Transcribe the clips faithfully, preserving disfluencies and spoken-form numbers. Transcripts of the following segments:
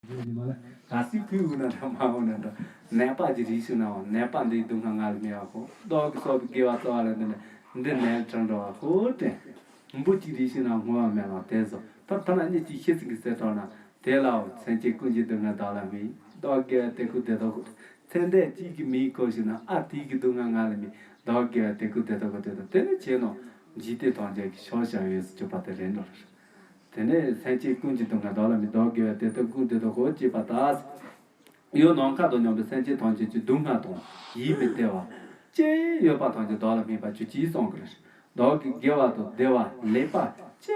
ཡོད་ནི་མ་ལ། ག་སྲིད་ཁོའི་འུ་ན་འདྲ་མ་འུ་ན་འདྲ། ནད་པ་གྱི་རིགས་སུ་ན་འོང་། ནད་པ་འདིའི་སྡུག་བསྔལ་ང་ལ་མི་ཡག་གོ། བདག་གིས་གསོག་པའི་དགེ་བ་རྩ་བ་ལ་འདི་ནི་འདི་ནད་དྲག་འགྲོ་བ་ཁོ་དྲན། འབུ་གཅིག་རིགས་སུ་ན་སྔོ་བ་མེ་ལོང་དེ་ཚོ་ཐོར་ཐོར་ན་གཉིད་ཀྱིས་ཤི་ཚིག་གི་ཟེར་དོར་ན། དེ་ལའོ་སེམས་ཅན་ཀུན་གྱི་སྡུག་བསྔལ་བདག་ལ་མི། བདག་དགེ་བ་དེ་ཀུན་དེ་དག་གོ། ཚེ་འདས་གཅིག་གི་མིའི་སྐོར་ཞིག་ན། ཨ་དེའི་གི་སྡུག་བསྔལ་ང་ལ་མི། བདག་དགེ་བ་དེ་ཀུན་དེ་དག་གོ། དེ་དག་དེ་ནི་བྱས་ནོ། འཇིག་རྟེན་ཐམས་ཅད་ཀྱི་ཕྱོགས་བཞག་ཡོད་སུ་གྱུར་པ་དེ་རེད་འགྲོ་ལ། དེ་ནས་སེམས་ཅན་ཀུན་གྱི་སྡུག་བསྔལ་བདག་ལ་མི། བདག་དགེ་བ་དེ་དག་ཀུན་དེ་དག་གོ་ཅེས་པ་ལྟར། ཡུལ་ནམ་མཁའ་དང་མཉམ་པའི་སེམས་ཅན་ཐམས་ཅད་ཀྱི་སྡུག་བསྔལ་དང་ཡིད་མི་བདེ་བ་ཅི་ཡོད་པ་ཐམས་ཅད་བདག་ལ་སྨིན་པར་གྱུར་ཅིག་གསུངས་ཀྱི་རེད། བདག་གི་དགེ་བ་དང་བདེ་བ་ལེགས་པ་ཅི་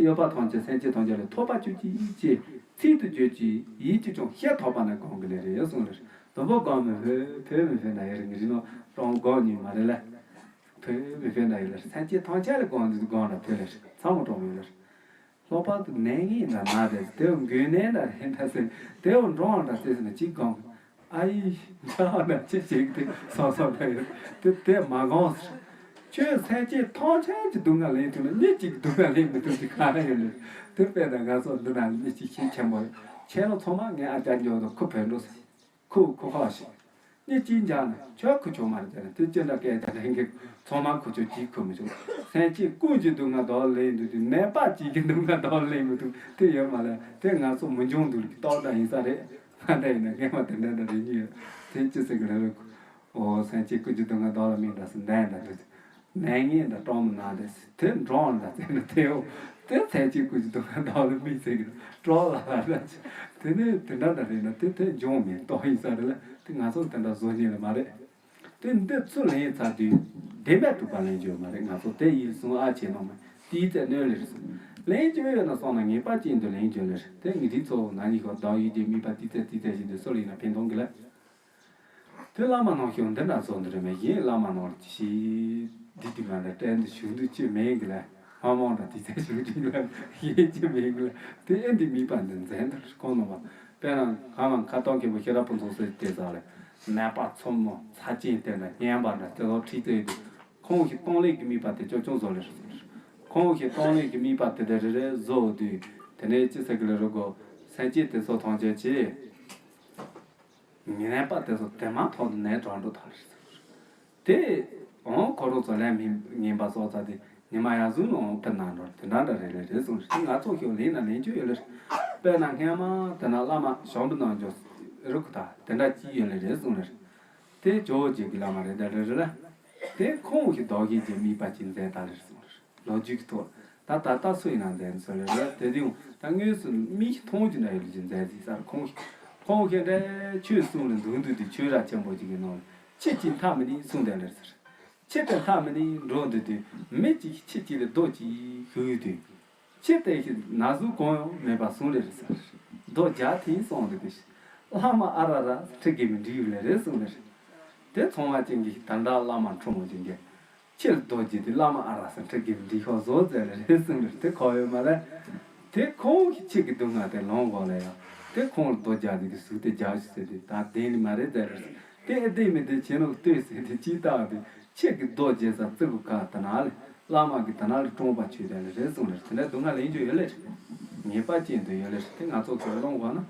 ཡོད་པ་ཐམས་ཅད་སེམས་ཅན་ཐམས་ཅད་ལ་ཐོབ་པར་གྱུར་ཅིག་ཅེས་ཚིག་ཏུ་བརྗོད་ཅིང་ཡིད་ཀྱིས་ཀྱང་ཤེས་ཐོབ་པ་ནི་གང་གི་ལས་རེད་གསུངས་ལ། དུམ་བུ་གང་མི་ཕོད་ཕོད་མི་ཕོད་ན་ཡ་རི་ངི་རི་ནོ་རང་གང་ཉིད་མ་རེད་ལ། ཕོད་མི་ཕོད་ན་ཡ་ལ་སེམས་ཅན་ཐམས་ཅད་ལ་གང་དུ་གང་ལ་ཕོད་ལ་ཚང་མ་གྲོགས་མོད་ལ། ལྷག་པར་དུ་ནད་ངན་ན་ན་དེ་དེ་འགོས་ནད་ན་རེད་ན་ཟེར། དེ་འོ་འགྲོ་བ་འདྲ་ཟེར་ཟེར་ན་གཅིག་གང་། ཨ་ཡི་འདྲ་བ་འདྲ་ཅི་ཞིག་དེ་སོ་སོ་འདྲ་ཡོད་དེ་དེ་མ་གང་ཟེར། ཁྱོད་སེམས་ཅན་ཐམས་ཅད་ཀྱི་སྡུག་བསྔལ་ལེན་ཐུབ་ན་མི་གཅིག་སྡུག་བསྔལ་ལེན་མི་ཐུབ་ཅིག་ག་རེ་ཡོད་ལེ། དེ་དཔེར་ན་ང་ཚོ་འདི་ན་མི་གཅིག་ཤེས་ཆེན་པོ་ཡོད། ཁྱེད་རང་ཚང་མ་ངའི་ཨ་ཅག་འཇོག་དང་ཁུ་བོད་འགྲོ་ཟེར། ཁོ་ཁོ་ཁ་ཞིག་གཉིད་ཅིག་འཇགས་ན་ཁྱོད་ཁུ་ཆོག་མ་རེད་ཟེར་ན་དེ་ཅི་འདྲ་སྐད་ཆ་དྲན་གི། ཚང་མ་ཁུ་ཆོག་གཅིག་ཁུ་མི་ཆོག་སེམས་ཅན་ཀུན་གྱི་སྡུག་བསྔལ་བདག་ལ་ལེན་འདུག་དུས་ནད་པ་གཅིག་གི་སྡུག་བསྔལ་བདག་ལ་ལེན་མི་ཐུབ་དེ་ཡོད་མ་རེད། དེ་ང་ཚོ་མི་འབྱུང་འདུག་གི་རྟགས་འདྲ་ཡིན་ས་རེད། ང་འདྲ་ཡིན་ན་སྔན་མ་དེ་འདྲ་འདྲ་རེད་ཉིད་ཡོད་དེ་ཅི་ཟེར་གི་རེད་རེད། འོ་སེམས་ཅན་ཀུན་གྱི་སྡུག་བསྔལ་བདག་ལ་མི་འདྲ་སེ་འདྲ་འདྲ་འདུག་ནད་ངན་དང་སྐྲག་མི་ན་དེ་དེ་འགྲོ་འོང་ལ་ཟེར་ན་དེའོ། དེ་ཚན་གཅིག་ཀུན་གྱི་སྡུག་བསྔལ་བདག་ལ་མི་ཟེར་གི་སྐྲག་ལ་ལ་ལ་དེ་ནས་དེ་འདྲ་འདྲ་རེད་ན་དེ་དེ་འབྱུང་མེད་རྟོགས་ཡིན་ས་རེད་ལ་དེ་ང་ཚོ་དེ་འདྲ་བཟོ་ཉེན་ལ་མ་རེད། དེ་འདི་ཚུར་ལེན་ཚར་དུས་བདེན་པ་གྲུབ་པ་ལེན་རྒྱུ་མ་རེད། ང་ཚོ་དེ་ཡིན་གསུང་ཨ་ཆེ་ནོ་མ་དེའི་ཚེ་གནོད་ལེ་རེད་གསུང་ལེན་རྒྱུ་ཡོད་ན་སོང་ན་ངེས་པ་ཅན་དུ་ལེན་རྒྱུ་ལེ་རེད། དེ་ངེས་དེ་ཚོ་ན་ནི་ཤོག་བདག་ཡིད་ཀྱི་དམིགས་པ་དེའི་ཚེ་དེའི་ཚེ་བཞིན་དུ་སུ་ལེན་ན་ཕན་ཐོགས་གི་ལ། དེ་བླ་མ་ནང་ཞུགས་འདི་འདྲ་བཟོ་འདི་རེད་མེད་གཞན་བླ་མ་ནང་ལ་ཅི་ཞིག་འདི་དེ་མ་འདྲ་བསྟན་འདི་ཞུགས་འདི་ཅི་མེད་གི་ལ། སྔ་མོ་འདྲ་དེ་ཚེ་ཞུགས་ཅི་ལ་གཞན་ཅི་མེད་གི་ལ། དེ་ཨེ་འདི་མིན་པ་འདི་མཛད་འདི་རེད་ཁོང་ནང་བ། དཔེར་ན་གང་ལ་ཁ་ཏོག་མཁན་པོ་ཤེས་རབ་ཕུན་ཚོགས་སོགས་དེ་ཟ་ལ་ནད་པ་ཚོ་མོ་ཚ་ཅན་དེ་འདྲ་སྙན་པ་འདྲ་དེ་ལོ་ཁྲིད་དེ་འདུག་ཁོང་གི་གཏོང་ལེན་གྱི་དམིགས་པ་དེ་ཅོ་ཅོ་བཟོ་ལེ་རེད། ཁོང་གི་གཏོང་ལེན་གྱི་དམིགས་པ་དེ་འདྲ་རེ་རེ་བཟོ་འོ་དུས་དེ་ནས་ཅི་ཟེར་གི་ལ་རུ་གོ་སེམས་ཅན་དེ་ཚོ་ཐམས་ཅད་ཀྱིས། ངན་པ་དེ་ཚོ་དེ་མ་ཐག་ཏུ་ནད་དྲག་འགྲོ་ཐག་རེད། དེ་འོང་ཁོ་རང་ཚོ་ལན་མི་ངན་པ་སོགས་ཚ་དེ་ཉི་མ་ཡར་ཟུང་ནང་འོང་ཕེབས་གནང་འགྲོ་དེ་འདྲ་འདྲ་རེད་ལེ་རེད་གསུངས་རེད། ང་ཚོ་ཤོག་ལེན་ན་ལེན་རྒྱུ་ཡོད་ལེ་རེད། དཔེར་ན་སྔན་མ་དེ་ན་བླ་མ་ཞང་པོ་ནང་འཇོག་རུ་ཁུ་ཐག་དེ་འདྲ་ཅི་ཡོད་ལེ་རེད་གསུངས་ལེ་རེད། དེ་ཇོ་བོ་རྗེ་གི་བླ་མ་རེད་ད་རེད་རེད་ལ། དེ་ཁོང་གི་རྡོ་རྗེ་རྗེ་དམིགས་པ་ཅིག་མཛད་ད་ལེ་རེད་གསུངས་རེད། ལོ་རྒྱུས་ཀྱི་ཐོག་ད་ད་ལྟ་སུ་ཡིན་ན་མཛད་ནས་སོ་ལེ་རེད་དེ་དུས་ད་དངོས་སུ་མིག་གིས་མཐོང་རྒྱུ་འདྲ་ཡོད་ལེ་ཅིག་མཛད་ཟིག་སར་ཁོང་ཁོང་ཁྱེད་འདྲ་ཆོས་གསུང་ལ་འདུག་འདུག་དུས་ཆོས་ར་ཆེན་པོ་ཅིག་གི་ནང་ལ་ཁྱེད་ཀྱིས་མཐའ་མི་ནི་གསུང་བསྡད་ལེ་ཟེར། ཁྱེད་དེ་མཐའ་མི་ནི་འགྲོ་འདུག་དུས་མི་གཅིག་ཁྱེད་ཀྱི་ལ་རྡོ་གཅིག་ཞུ་དུས། ཁྱེད་དེ་ཞིག་ན་ཟུག་གང་ཡང་མེད་པ་གསུང་ལེ་རེད་ཟེར། རྡོ་རྒྱག་ཐེངས་སོང་འདུག་གི་བླ་མ་ཨ་ར་ར་ཁྲི་གེ་མི་འགྲིག་ཡོད་ལེ་རེད་གསུང་ལེ་རེད། དེ་ཚོང་བ་ཅན་གྱི་ད་འདྲ་བླ་མ་འཁྲུངས་མོ་ཅན་གྱི་ཁྱེད་རྡོ་རྗེ་དེ་བླ་མ་ཨ་ར་ས་ཁྲི་གེ་མི་འགྲིག་ཤོག་བཟོ་ཟེར་ལེ་རེད་གསུང་ལེ་རེད། དེ་གོ་ཡོད་མ་ལེ། དེ་ཁོང་གི་ཁྱེད་ཀྱི་སྡུག་བསྔལ་དེ་ལོང་གོ་ལེ་ཡ། དེ་ཁོང་ལ་རྡོ་རྒྱག་དེ་གི་ཟུག་དེ་རྒྱག་ཞིག་ཟེར་དེ་ད་བདེན་ལེ་མ་རེད་ཟེར་ལེ་རེད། དེ་ཨེ་བདེན་མི་བདེན་བྱས་ནོ་ལྟོས་ཟེར་དེ་ཅི་ལྟ་བ་དེ། ཁྱེད་ཀྱི་རྡོ་རྗེ་ས་བརྩི་བཀུར་ཁ་དེ་ན་ལེ། བླ་མ་གི་དེ་ན་ལེ་སྲུང་བ་ཆོས་དེ་ལེ་རེད་གསུངས་ལེ་རེད། དེ་འདྲ་སྡུག་བསྔལ་ལེན་རྒྱུ་ཡོད་ལེ་རེད། ངེས་པ་ཅན་དུ་ཡོད་ལེ་རེད། དེ་ང་ཚོ་ཚོ་སློང་དགོས་ན།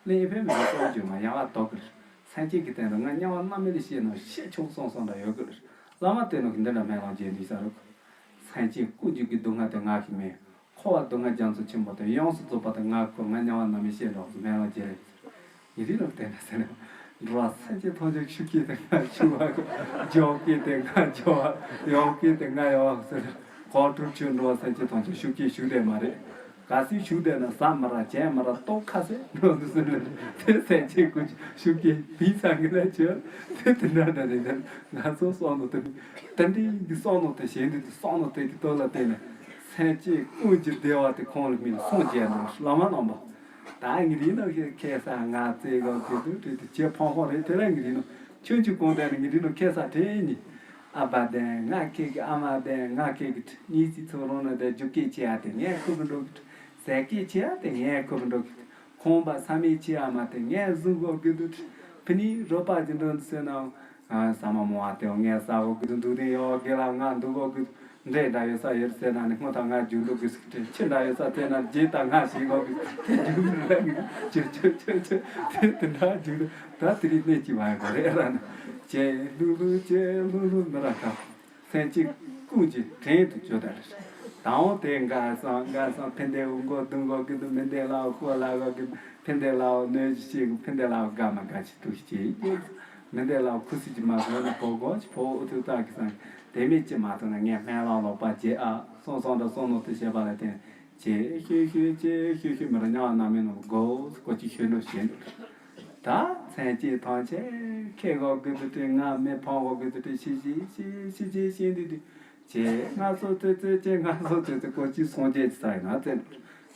གླེང་ཕན་མི་གསོག་རྒྱུ་མ་ཡང་བ་དོག་གི་རེད། སེམས་ཅན་གྱི་སྟེང་དུ་ང་དམྱལ་བ་རྣམ་སྨིན་ལ་སྐྱེས་ནོ་ཤེས་ཆོག་སོང་སོང་འདྲ་ཡོད་གི་རེད། བླ་མ་དེ་ནོ་གི་འདི་འདྲ་སྨོན་ལམ་རྒྱས་འདུག་ས་རུ། སེམས་ཅན་ཀུན་འཇུག་གི་སྡུག་བསྔལ་དེ་ང་གིས་མེད། འཁོར་བ་སྡུག་བསྔལ་རྒྱ་མཚོ་ཆེན་པོ་དེ་ཡོངས་སུ་རྫོགས་པ་དེ་ང་ཁོ་ང་དམྱལ་བ་རྣམ་སྨིན་ཤེས་རོགས་སྨོན་ལམ་རྒྱས་རེད། ཡིན་དུས་ལ་བརྟེན་ནས་ཟེར་ན། འགྲོ་བ་སེམས་ཅན་ཐམས་ཅད་ཤུགས་ཀྱིས་དེ་ང་ཤུགས་བ་གོ། འཇོག་གིས་དེ་ང་འཇོག་བ། ཡོང་གིས་དེ་ང་ཡོང་བ་ཟེར། གོ་དྲུག་ཆོས་འགྲོ་བ་སེམས་ཅན་ཐམས་ཅད་ཤུགས་ཀྱིས་ཞུགས་བསྡད་མ་རེད། གལ་སྲིད་ཞུགས་བསྡད་ན་ཟ་མ་རག་བྱས་མ་རག་ལྟོགས་ཁ་ཟས་འགྲོ་འདུག་ཟེར་ལ་དེ་སེམས་ཅན་ཀུན་ཤུགས་ཀྱིས་བིས་ས་གི་ལ་བྱོས་དེ་དེ་འདྲ་འདྲ་རེད་དེ་ང་ཚོ་བསམ་བློ་དེ་དེ་འདྲའི་གི་བསམ་བློ་དེ་གཞན་དུ་དེ་བསམ་བློ་དེ་གི་ལྟོས་ལ་བལྟས་ནས་སེམས་ཅན་ཀུན་གྱི་བདེ་བ་དེ་ཁོང་ལ་མིན་སངས་རྒྱས་འགྲོ་བླ་མ་རྣམ་པ། ད་ངེད་རིགས་ནང་གི་ཁེ་ས་ང་རྩེ་གོ་གི་འདུག་དྲིས་ཏེ་ཁྱེད་ཕོང་ཕོང་རེད། དེ་ལ་ངེད་རིགས་ནང་ཆུང་ཆུང་གོང་དེ་ནི་ངེད་རིགས་ནང་ཁེ་ས་དྲན་ནི། ཨ་ཕ་དེ་ང་ཁེ་གི་ཨ་མ་དེ་ང་ཁེ་གི་གཉིས་སི་ཚོ་རོང་ནང་དེ་རྒྱུ་སྐད་ཆེ་ཡ་དེ་ངས་ཁུ་བུ་འགྲོ་གི་ཟས་སྐད་ཆེ་ཡ་དེ་ངས་ཁུ་བུ་འགྲོ་གི་ཁོང་པ་ས་མེད་ཆེ་ཡ་མ་དེ་ངས་བཟུང་གོ་གི་འདུག་ཕི་ནི་རོ་པ་ཅི་འགྲོ་འདུག་ཟེར་ན་ཨ་ས་མ་མོ་བ་དེ་ངས་ཟ་གོ་གི་འདུག་འདུག་དེ་ཡོ་གེ་ལ་ང་འདུག་གོ་གི་འདུག་འདྲེ་འདྲ་ཡོད་ས་ཡོད་ཟེར་ན་ནི་སྔོན་དང་ང་རྒྱུག་འགྲོ་དགོས་ཟེར། ཁྱི་འདྲ་ཡོད་ས་ཟེར་ན་རྗེས་དང་ང་ཞིག་འགྲོ་དགོས་ཟེར། དེ་རྒྱུག་འགྲོ་ལ་ངས་ཁྱི་ཁྱི་ཁྱི་ཁྱི་དེ་དེ་འདྲ་རྒྱུག་འགྲོ། ད་དེ་རིང་གནས་ཀྱི་བ་ཡོད་རེད་ར་ནི། ཅེ་ལྷུ་ལྷུ་ཅེ་ལྷུ་ལྷུ་འདི་ར་ཁ། སེམས་ཅན་ཀུན་གྱི་བྲན་དུ་གྱུར་ད་རེད། དང་པོ་དེ་འགའ་སང་འགའ་སང་ཕན་བདེ་འུ་མགོ་སྡུག་མགོ་གི་འདུག་མི་བདེ་ལ་ཁོ་ལ་ག་གི་ཕན་བདེ་ལ་གནོད་ཅི་ཤེས་གི་ཕན་བདེ་ལ་དགའ་མ་དགའ་ཅི་ཐུག་ཅི་མི་བདེ་ལ་ཁུ་སི་ཅི་མ་གོ་ན་གོ་གོ་ཅི་ཕོ་ཨུ་ཐུ་ཏ་གི་སང་དེ་མེད་ཅི་མ་ཐུག་ན་ངས་སྨན་བླངས་ལོག་པ་བྱེད་ཨ་སོང་སོང་འདྲ་སོང་ནོ་དེ་བྱས་པ་ལ་བརྟེན་ཅེ་ཤོད་ཤོད་ཅེ་ཤོད་ཤོད་མི་ར་ཉག་ན་མེ་ནོ་གོ་ཀོ་ཅི་ཤོད་ནོ་ཤེས། ད་མཚན་གཅིག་ཐམས་ཅད་ཁེ་གོ་དགོས་དུ་དྲན་ང་མེ་ཕང་གོ་དགོས་དུ་དྲན་ཤི་ཤི་ཤི་ཤི་ཅེ་ཤི་འདི་འདི་ཅེ་ང་སོ་ཙེ་ཙེ་ཅེ་ང་སོ་ཙེ་ཙེ་ཀོ་ཅི་སོང་ཅེ་ཅི་ས་ཡིན་ན་ཙེ་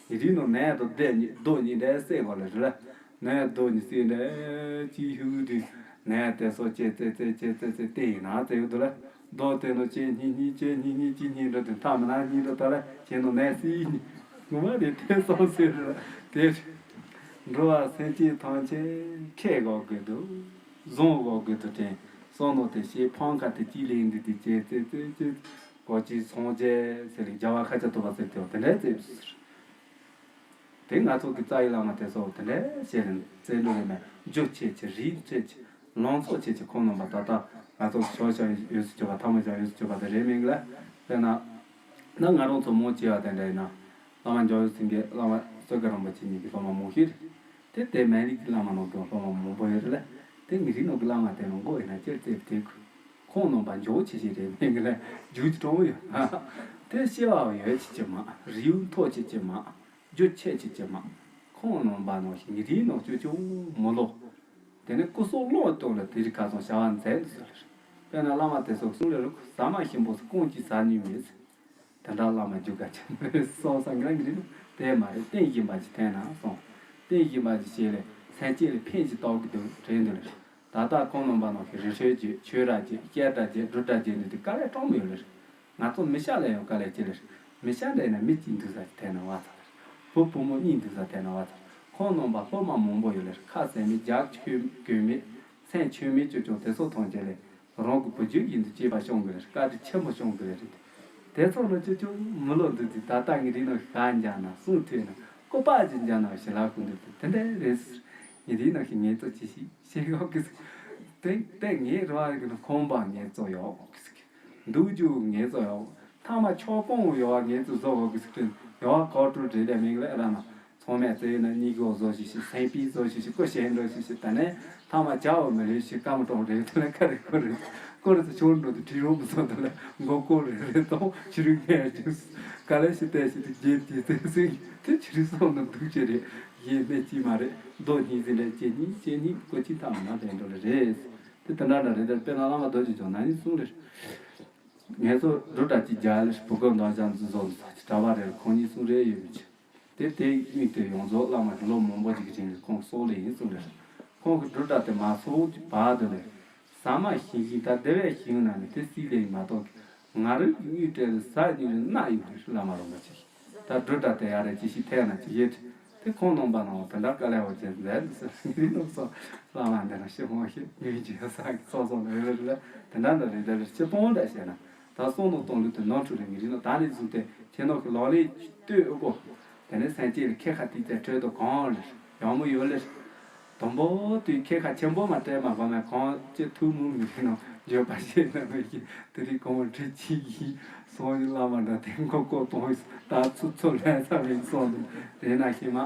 ཡི་རི་ནོ་ནས་དོ་དེ་ཉི་རྡོ་ཉི་འདྲ་སེ་གོ་ལ་རི་ལ་ནས་རྡོ་ཉི་སེ་འདྲ་ཅི་ཧུ་དུ་ནས་དེ་སོ་ཅེ་ཙེ་ཙེ་ཅེ་ཙེ་ཙེ་དེ་ཡིན་ན་ཙེ་ཡོད་དུ་ལ། རྡོ་དེ་ནོ་ཅེ་གཉིས་གཉིས་ཅེ་གཉིས་གཉིས་ཅེ་གཉིས་འགྲོ་དེ་མཐའ་མི་ན་གཉིས་འགྲོ་ད་ལ་ཅེ་ནོ་ནས་སི་གཉིས་ངོ་མ་དེ་དེ་སོང་ཟེར་ར་དེ་འགྲོ་བ་སེམས་ཅན་ཐམས་ཅད་ཁེ་གོ་དགོས་དུ་བཟུང་གོ་དགོས་དུ་དྲན་སོང་ནོ་དེ་ཤེས་ཕང་ཁ་དེ་ཅི་ལེན་འདི་དེ་ཅེ་ཙེ་ཙེ་ཙེ་གོ་ཅི་སོང་ཅེ་ཟེར་ལེ་རྒྱ་བ་ཁ་ཆ་ཐོབ་པ་ཟེར་དེ་དེ་འདྲ་ཙེ་ཟེར། དེ་ང་ཚོ་གི་རྩ་བའི་བླ་མ་དེ་ཚོ་དེ་འདྲ་བྱས་ནས་བཙན་འགྲོ་རེད་མེད་རྒྱུ་ཆེ་ཆེ་རིགས་ཆེ་ཆེ་ལང་ཚོ་ཆེ་ཆེ་ཁོང་རྣམ་པ་ད་ལྟ་ང་ཚོ་ཆོས་བྱ་ཡོད་སུ་བྱེད་པ་ཐ་མ་བྱ་ཡོད་སུ་བྱེད་པ་དེ་རེད་མིན་ལ། དཔེར་ན་ད་ང་རང་ཚོ་མང་ཆེ་བ་དེ་འདྲ་ཡིན་ན་བླ་མ་འཇམ་དབྱངས་སེང་གེ་བླ་མ་བསོད་དགེ་རིན་པོ་ཆེ་གཉིས་ཀྱི་སློབ་མ་མང་ཤོས་རེད། དེ་དེ་མན་རིགས་ཀྱི་བླ་མ་ནང་གི་སློབ་མ་མང་པོ་ཡོད་རེད་ལ། དེ་ངེད་རིགས་ནང་གི་བླ་མ་དེ་ནང་མགོ་ཡིན་ན་ཅེར་ཙེ་བྲེ་ཁུ་ཁོང་རྣམ་པ་འཇོག་ཆེ་ཆེ་རེད་མིན་ལ་རྒྱུ་གྲོང་ཡོད། དེ་སྐྱེ་བ་ཡོད་ཆེ་ཆེ་མ་རིའུ་མཐོ་ཆེ་ཆེ་མ། རྒྱུ་ཆེ་ཆེ་ཆེ་མ། ཁོང་རྣམ་པ་ནང་བཞིན་ངེད་རིགས་ནང་ཅོ་ཅོ་མི་ལོག་དེ་ནས་སྐུ་སྲོག་བློས་གཏོང་ལ་དེ་རིགས་ཁ་སང་བྱ་བ་མཛད་འདུག་ཟེར། དཔེར་ན་བླ་མ་དེ་ཚོ་གསུང་ལས་རུ་ཟ་མ་ཞིམ་པོ་སྐོང་གྱིས་ཟ་ནུས་མེད། དེ་འདྲ་བླ་མ་རྒྱུ་ག་ཆེན་པོ་རེད་སོང་ས་ངས་ངེད་རིགས་དེ་མ་རེད་བསྟན་བཞིན་པ་ཅིག་འཐེན་ན་སོང་། བསྟན་བཞིན་པ་ཅིག་བྱས་ལས་སེམས་ཅན་ལ་ཕན་ཞིག་ཏོག་གི་འདུག་དྲན་འདུག་ལ། ད་ལྟ་ཁོང་རྣམ་པ་ནང་གི་རི་ཁྲོད་ཀྱི་ཆོས་ར་ཀྱི་སྐད་གྲགས་ཀྱི་སྒྲུབ་གྲྭ་ཀྱི་འདི་དེ་དཀའ་ལས་སྤྲང་མོ་ཡོད་ལེ། ང་ཚོ་མི་ཤ་ལ་ཡང་དཀའ་ལས་ཀྱི་ལེ། མི་ཤ་འདྲ་ཡིན་ན་མི་གཅིག་འདུག་ས་ཀྱི་དེ་ན་བ་ཚ་ལེ། བུ་བུ་མོ་གཉིས་འདུག་ས་དེ་ན་བ་ཚ། ཁོང་རྣམ་པ་སློབ་མ་མང་པོ་ཡོད་ལེ། ཁ་ཟས་མེད་རྒྱག་ཆོས་གོས་མེད། སེམས་ཆོས་མེད་ཅོ་ཅོ་དེ་ཚོ་མཐོང་རྒྱུ་ལེ། རང་གི་བུ་རྒྱུད་ཡིན་དུ་སྐྱེས་པ་སྐྱོང་གི་ལེ། བཀའ་དྲིན་ཆེན་པོ་སྐྱོང་གི་ལེ་རེད། དེ་ཚོ་ནི་ཅོ་ཅོ་མི་ལོ་འདུག་དུས་ད་ལྟ་ངེད་རིགས་ནང་ཤ་འཇག་ན་གསུང་ཐོས་ན་ཀོ་པ་ཅིག་འཇག་ན་ཞི་ལ་ཀུན་འདུག་དུས་དེ་འདྲ་རེད་ཟེར། ངེད་རིགས་ནང་ཞིག་ངེད་ཚོ་ཅི་ཞིག་ཤེས་ཡོད་གི་ཟེར། དེ་དེ་ངེད་རང་གི་ནང་ཁོམ་པ་ངེད་ཚོ་ཡོད་གི་ཟེར། འདུག་རྒྱུ་ངེད་ཚོ་ཡོད། ཐ་མ་ཆོག་གོང་ཡོད་ངེད་ཚོ་བཟོ་གི་ཟེར། ཡོད་ཁོ་ཀྲུ་བྲེ་ལས་མིང་ལས་ར་ན། ཚང་མས་བཙལ་ན་གཉིས་གོ་བཟོ་ཞིག་ཞིག་སེམས་པའི་བཟོ་ཞིག་ཞིག་ཀོ་ཞེ་འགྲོ་ཞིག་ཞིག་ད་ནས་ཐ་མ་བྱ་བ་མི་རེད་ཞིག་སྐམ་གྲོང་རེད་དེ་ལ་ཁ་རེ་ཁོ་རེད། ཁོ་རེ་ཚོ་ཆུང་འགྲོ་དུ་ཁྲི་རོང་མི་ཚོ་དེ་ལ་མགོ་ཀོ་རེ་རེ་དང་ཕྱི་རུ་ངལ་ཞིག་ག་ལེ་ཞིག་བལྟས་ཞིག་དུ་རྒྱན་དེ་ཚེ་སྲིང་དེ་ཕྱི་རུ་སོང་ན་འདུག་ཅེ་རེད། གཞན་གནས་ཅི་མ་རེད། རྡོ་གཉིས་ཟིན་རེད་ཅེ་གཉིས་ཅེ་གཉིས་ཀོ་ཅི་ཐ་མ་ན་དེ་འགྲོ་ལེ་རེད། དེ་དེ་འདྲ་འདྲ་རེད། དེར་དཔེར་ན་བླ་མ་རྡོ་རྗེ་འཇོག་ན་ནི་གསུང་རེད། ངས་ཚོ་འབྲུ་གྲ་གཅིག་རྒྱ་ལ་བུ་གོ་འདང་ཅང་ཚོ་བཟོ་ཚོ་གྲྭ་པ་རེ་ཁོང་གཉིས་གསུང་རེ་ཡོད་མི་ཆེ། དེ་དེ་དངུལ་དེ་ཡོངས་རྫོགས་བླ་མ་གི་ལོ་མང་པོ་ཅིག་གི་རིང་ལ་ཁོང་སོགས་ལས་ཡིན་གསུང་རེ། ཁོང་གི་འབྲུ་གྲ་དེ་མ་སོགས་ཀྱི་བར་དུ་ལས་ཟ་མ་ཞིམ་ཞིམ་ད་དེ་བས་ཞིམ་ན་ནི་དེ་སྲིད་ལས་ཡིན་མ་གཏོགས་ང་རང་གི་དངུལ་སྤྲད་ལ་ཟ་ཉིན་རེ་གནག་ཡོང་རེ་བླ་མ་རོ་མ་ཆེ། ད་འབྲུ་གྲ་དེ་ཡ་རེ་ཅི་ཞིག་ཐེག་ན་ཅི་ཡེད། དེ་ཁོང་རྣམ་པ་ནང་དེ་འདྲ་དཀའ་ལས་འོ་ཅན་མཛད་འདུག་ཟེར། ངེད་རིགས་རྣམས་སོ་བླ་མ་འདི་ན་ཤི་ཧོང་ཤི་ངེད་ཀྱི་ས་གི་སོ་སོ་ནས་རེ་རེ་དེ་འདྲ་འདྲ་རེ་རེ་རེ་སྤྱི་སྤོང་འདྲ་བྱས་ན་ད་སོང་ནོ་གཏོང་ལུགས་དེ་ནོར་འཁྲུལ་རེ། ངེད་རིགས་རྣམས་ད་ནས་བཟུང་སྟེ་ཁྱེད་རྣམས་ཀྱི་ལག་ལེན་ལྟོས་ཨུ་གོ། དེ་ནས་སེམས་ཅན་ལ་ཁེ་ཁ་ཏིག་ཙམ་སྤྲོད་དོ་གང་ལེར་ཡག་མོ་ཡོད་ལེར། དང་པོ་དུས་ཁེ་ཁ་ཆེན་པོ་མ་སྤྲད་མ་བ་མ་གང་ཅི་ཐུག་མུ་མི་ཤེས་ནོ་འགྱོད་པ་ཤེས་ན་མི་ཤེས། དེ་རིང་གོང་བ་ཁྲི་གཅིག་ཡིན་སོང་ཡིན་བླ་མ་འདྲ་དེ་མགོ་ཀོ་གཏོང་ཡིན་ད་ཚུ་ཚུ་ལན་ས་མིན་སོང་དུ་རེད་ན་ཤེས་མ།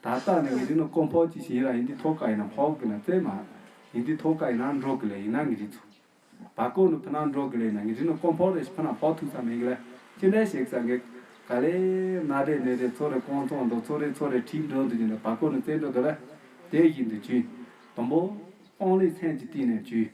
ད་ལྟ་ནས་ངེད་འདི་ནོ་ཀོ་ཕོག་ཅིག་ཤེས་ར་ཡིན་འདི་ཐོག་ཀ་ཡིན་ན་ཕོག་གི་ན་བཙས་མ་ཡིན་འདི་ཐོག་ཀ་ཡིན་ན་འགྲོ་གི་ལེ་ཡིན་ན་ངེད་འདི་ཚུ། བ་ཀོ་ནི་ཕུ་ན་འགྲོ་གི་ལེ་ན་ངེད་འདི་ནོ་ཀོ་ཕོག་རེ་ཕུ་ན་ཕོག་ཐུག་ས་མེད་གི་ལེ། ཅི་འདྲ་ཞིག་ས་གི་ག་ལེ་ན་རེ་ནེ་རེ་ཚོ་རེ་ཀོང་ཚོང་འགྲོ་ཚོ་རེ་ཚོ་རེ་ཁྲིད་འགྲོ་འདུག་ཡིན་ན་བ་ཀོ་ནི་བཙས་འགྲོ་འདུག་ལེ། དེ་བཞིན་དུ་བྱུས། དང་པོ། སྤང་ལེ་ཚན་གྱི་སྟེང་ནས་བྱུས།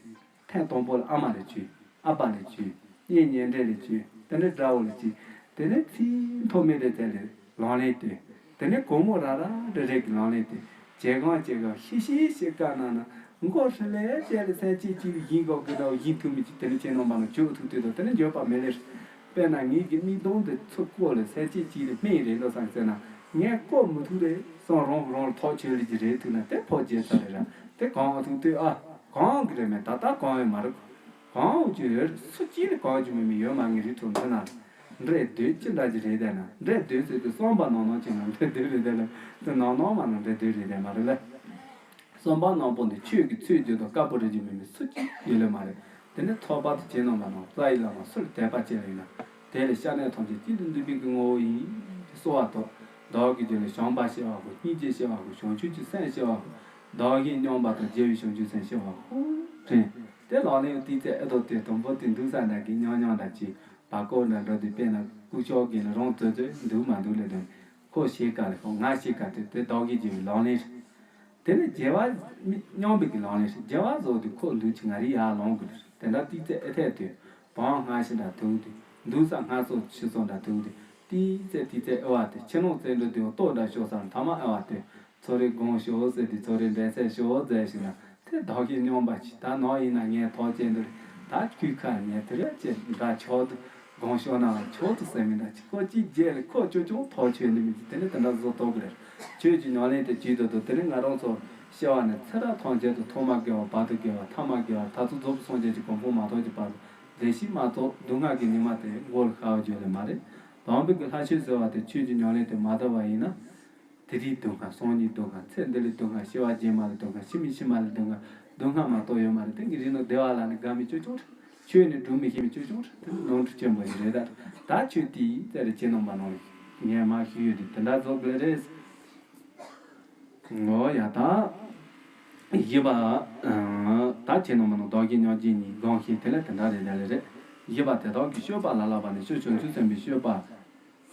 ཐེངས་དང་པོ་ལ་ཨ་མ་ལས་བྱོས། ཨ་ཕ་ལས་བྱོས། གཉེན་ཉེ་འབྲེལ་ལས་བྱོས། དེ་ནས་དགྲ་བོ་ལས་བྱོས། དེ་ནས་ཚིག་མཐོ་དམན་རེ་བཙལ་ལས་ལག་ལེན་སྟོན། དེ་ནས་གོང་མོ་ར་ར་རེ་རེ་གི་ལག་ལེན་སྟོན། བྱེད་སྒང་བྱེད་སྒང་ཤི་ཤི་ཤི་ཀ་ན་ན་མགོ་ཧྲི་ལས་བཙལ་ལས་སེམས་ཅན་གཅིག་ལ་ཡིན་དགོས་གི་འདྲ་བོ་ཡིན་ཐུབ་མི་གཅིག་དེ་ནས་ཁྱེད་རྣམ་པ་ན་བྱོས་ཐུབ་དུས་དང་དེ་ནས་འགྱོད་པ་མེད་ལེ། དཔེར་ན་ངེད་ཀྱི་མིག་མདུན་དུ་ཚུར་བཀོད་ལས་སེམས་ཅན་གཅིག་ལ་སྨན་རེད་ལོ་སང་ཟེར་ན་ངས་བཀོད་མི་ཐུབ་རེད་སང་རང་གི་རང་ལ་ཐོག་ཆོད་ལེ་གི་རེད་ཐུབ་ན་དེ་ཕོ་རྒྱས་ཚ་རེད་ར་དེ་གང་ཐུབ་དུས་ཨ། གང་གི་རེད་མེད་ད་ལྟ་གང་ཡོད་མ་རེད། གང་འོ་ཅི་ཡོད་སུ་གཅིག་ལ་གང་ཅི་མེད་མི་ཡོད་མ་ངེས་རིགས་ཐོག་འདི་ན། འབྲས་དུས་ཅི་འདྲ་ཅིག་རེད་བསྡད་ན། འབྲས་དུས་ཟེར་དུས་བསམ་པ་ནང་ནང་ཅིག་ན་འབྲས་དུས་རེད་བསྡད་ན། དེ་ནང་ནང་མ་ན་འབྲས་དུས་རེད་བསྡད་མ་རེད་ལ། བསམ་པ་ནང་པོ་འདི་ཆོས་ཀྱི་ཚུལ་བརྗོད་དང་དཀར་པོ་རིགས་ཀྱི་མི་མི་སུ་གཅིག་ཡོད་ལེ་མ་རེད། དེ་ནས་ཐོག་པ་དུ་བྱེད་རྣམ་པ་ནང་རྩ་ཡི་བླ་མ་སུ་ལ་དད་པ་བྱེད་ལེ་ན། དེ་ལས་སྐྱབས་གནས་ཐམས་ཅད་གཅིག་ཏུ་འདུས་པའི་གི་ངོ་བོ་ཡིན། གསོལ་བ་ཐོབ། བདག་གི་རྒྱུད་ལ་བྱམས་པ་སྐྱེ་བ་དགོས། སྙིང་རྗེ་སྐྱེ་བ་དགོས། བྱང་ཆུབ་ཀྱི་སེམས་སྐྱེ་བ་དགོས། བདག་གཞན་མཉམ་པ་དང་། རྒྱལ་བའི་བྱང་ཆུབ་སེམས་སྐྱེ་བ་དགོས། དྲན། དེ་ལག་ལེན་ཏི་ཙེ་ཨེ་ཐོག་དེ་དང་པོ་དེ་འདུག་ས་འདྲ་གི་ཉང་ཉང་འདྲ་གྱིས་བར་སྐོར་འདྲ་འགྲོ་དུས་དཔེར་ན་སྐུ་ཞབས་རྒན་ལ་རང་ཚོད་ཚོད་འདུག་མ་འདུག་ལས་དོན་ཁོ་ཞེས་ག་ལས་ཁོ་ང་ཞེས་ག་དེ་དེ་བདག་གཞན་བརྗེ་བའི་ལག་ལེན་རེད། དེ་ནས་རྒྱལ་བ་མི་མཉམ་པའི་གི་ལག་ལེན་རེད། རྒྱལ་བ་བཟོ་དུས་ཁོ་ལུས་ཀྱི་ང་རི་ཡར་ལོང་དགོས་རེད། དེ་འདྲ་ཏི་ཙེ་ཨེ་ཐད་དུས་བང་སྔ་ཕྱི་འདྲ་དུག་དུས་འདུག་ས་སྔ་སོ་ཕྱི་སོ་འདྲ་དུག་དུས་ཏི་ཙེ་ཏི་ཙེ་ཨེ་བ་དེ་ཕྱི་ནང་རྩེ་འགྲོ་དུས་ལྟོ་འདྲ་ཤོར་ས་མཐའ་མ་ཨེ་བ་དེ། ཚོ་རེ་དགོངས་ཞུ་ཟེར་དུས་ཚོ་རེ་འབད་ཚད་ཞུ་ཟེར་ཞིག་ན་དེ་བདག་གཞན་མཉམ་པ་ཞིག་ད་ནང་ཡིན་ན་ངས་ཐོག་བཅད་འདུག་ད་ཁུལ་ཁ་ངས་དེ་རེ་བཅད་འདྲ་ཆོག་འདུག་དགོངས་ཞུ་ན་ཆོག་ཏུ་ཟེར་མི་འདྲ་ཅིག་ཁོ་གཅིག་རྗེས་ལ་ཁོ་ཅོ་ཅོ་ཐོག་ཆོད་ནི་མི་ཅིག་དེ་ནི་དེ་འདྲ་བཟོ་ཐུབ་ཀྱི་རེད། ཆོས་ཀྱི་ཉམས་ལེན་དེ་བྱེད་དུ་དུ་དེ་ནི་ང་རང་ཚོ་སྐྱེ་བ་ནས་ཚེ་རབས་ཐམས་ཅད་དུ་ཐོག་མ་དགེ་བ་བར་དུ་དགེ་བ་ཐ་མ་དགེ་བ་ད་ཚོ་རྫོགས་པའི་སངས་རྒྱས་ཀྱི་གོ་འཕང་མ་ཐོབ་ཀྱི་བར་དུ་བདེ་གཤེགས་མ་ཐོབ་སྡུག་བསྔལ་གྱི་ཉི་མ་དེ་མགོ་ལ་ཤར་བ་བརྗོད་ལེ་མ་རེད། དམ་པའི་གི་ལྷ་ཆོས་ཟེར་བ་དེ་ཆོས་ཀྱི་ཉམས་ལེན་དེ་མ་དར་བ་ཡིན་ན། དེ་རིང་སྡུག་བསྔལ། སང་ཉིན་སྡུག་བསྔལ། ཚེ་འདི་ལ་སྡུག་བསྔལ། སྐྱེ་བ་རྗེས་མ་ལ་སྡུག་བསྔལ། ཕྱི་མའི་ཕྱི་མ་ལ་སྡུག་བསྔལ། སྡུག་བསྔལ་མ་གཏོགས་ཡོད་མ་རེད། དེ་ངའི་རིགས་ནང་བདེ་བ་ལ་ནི་དགའ་མི་ཅོ་ཅོ་རེད། ཆོས་ནི་སྒྲུབ་མི་ཤེས་མི་ཅོ་ཅོ་རེད། དེ་ནི་ནོར་འཁྲུལ་ཆེན་པོ་ཞིག་རེད། ད་ད་ཆོས་དེའི་རྩེ་རུ་ཁྱེད་རྣམ་པ་ནང་ལ་ངས་མ་ཞུས་ཡོད་དེ་དེ་འདྲ་རྫོགས་དགོས་རེད། ངོ་ཡ་ད་བཞི་པ། ད་ཁྱེད་རྣམ་པ་ནང་བདག་གཞན་མཉམ་བརྗེ་གཉིས་སྒོམ་ཞིག་དེ་ལས་དེ་འདྲ་རེད་ལ་རེད། བཞི་པ་དེ་དག་གི་སྤྱོད་པ་ལ་བསླབ་པ་ནི་སྤྱིར་བྱང་ཆུབ་སེམས་དཔའི་སྤྱོད་པ།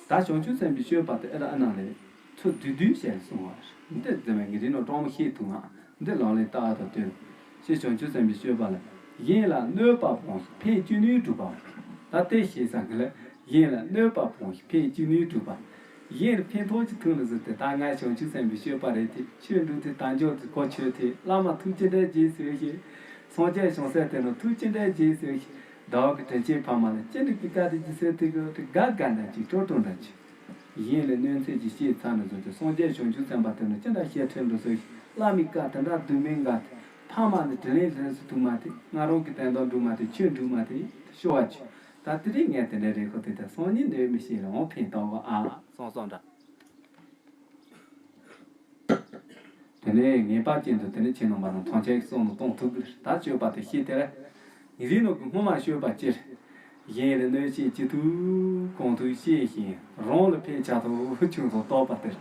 ད་བྱང་ཆུབ་སེམས་དཔའི་སྤྱོད་པ་དེ་ཨེ་ར་ཨ་ན་ལས། ཚུར་བསྡུས་བསྡུས་བྱས་ནས་གསུངས་པ་རེད། འདི་འཛིན་མའི་ངེས་རིག་ནང་སྤྲང་མོ་ཤེས་ཐུབ་ང་། འདི་ལག་ལེན་བསྟར་དང་བསྟུན། ཞེས་བྱང་ཆུབ་སེམས་དཔའི་སྤྱོད་པ་ལ། གཞན་ལ་གནོད་པ་སྤོང་ཞིང་ཕན་ཅི་ནུས་སྒྲུབ་པའོ། ད་དེ་ཤེས་ས་གི་ལ། གཞན་ལ་གནོད་པ་སྤོང་ཞིང་ཕན་ཅི་ནུས་སྒྲུབ་པ། གཞན་ལ་ཕན་ཐོགས་ཅི་ཐུབ་ན་ཟེར་ཏེ་ད་ང་བྱང་ཆུབ་སེམས་དཔའི་སྤྱོད་པ་རེད་དེ་ཆོས་འགྲུབ་དེ་དལ་འབྱོར་དེ་གོ་ཆོད་དེ་བླ་མ་ཐུགས་ཅི་འདྲ་རྗེས་ཟེར་ཞིང་། སངས་རྒྱས་བྱང་སེམས་དེ་ནི་ཐུགས་ཅི་འདྲ་རྗེས་ཟེར་ཞིང་། བདག་གི་དྲིན་ཅན་ཕ་མ་ལ་ཅི་འདྲ་གི་དཀའ་སྡུག་ཅི་ཟེར་དེ་གི་དེ་དགའ་དགའ་འདྲ་ཅིག་སྤྲོ་སྤྲོ་འདྲ་ཅིག་གཞན་ལ་གནོད་འཚེ་ཅིག་བྱས་ཚར་ན་བཟོ་ཅིག་སངས་རྒྱས་བྱང་ཆུབ་སེམས་དཔའ་དེ་ནི་ཅི་འདྲ་ཤེས་ཁྲེལ་འགྲོ་ཟེར་ཞིང་། བླ་མའི་བཀའ་དེ་འདྲ་སྡུག་མིན་འགའ་དེ། ཕ་མ་ནི་དྲིན་ལན་ལན་སུ་ཐུག་མ་དེ། ང་རང་གི་བསྟན་དོན་འགྲུབ་མ་དེ། ཆོས་འགྲུབ་མ་དེ། ཤོ་བ་ཆུ། ད་དེ་རིང་ངས་དེ་འདྲའི་རེ་ཁོ་དེ་ལྟར་སང་ཉིན་ནས་མི་ཤེས་ལ་འོང་ཕན་ཐོགས་པ་ཨ་སོང་སོང་འདྲ། དེ་ནས་ངེས་པར་ཅན་དུ་དེ་ནས་ཁྱེད་རྣམ་པ་རང་ཐམས་ཅད་ཀྱི་བསམ་བློ་གཏོང་ཐུབ་ཀྱི་རེད། ད་སྤྱོད་པ་དེ་ཤེས་དེ་རེད། ངེས་རིག་ནང་གི་སྔོན་མ་སྤྱོད་པ་སྤྱིར། གཞན་ལ་གནོད་བྱེད་ཅི་ཐུབ་གང་ཐུབ་ཤེས་ཤིང་རང་ལ་ཕན་ཆ་ཐུབ་ཆུང་ཐུབ་རྟོགས་པ་དེར།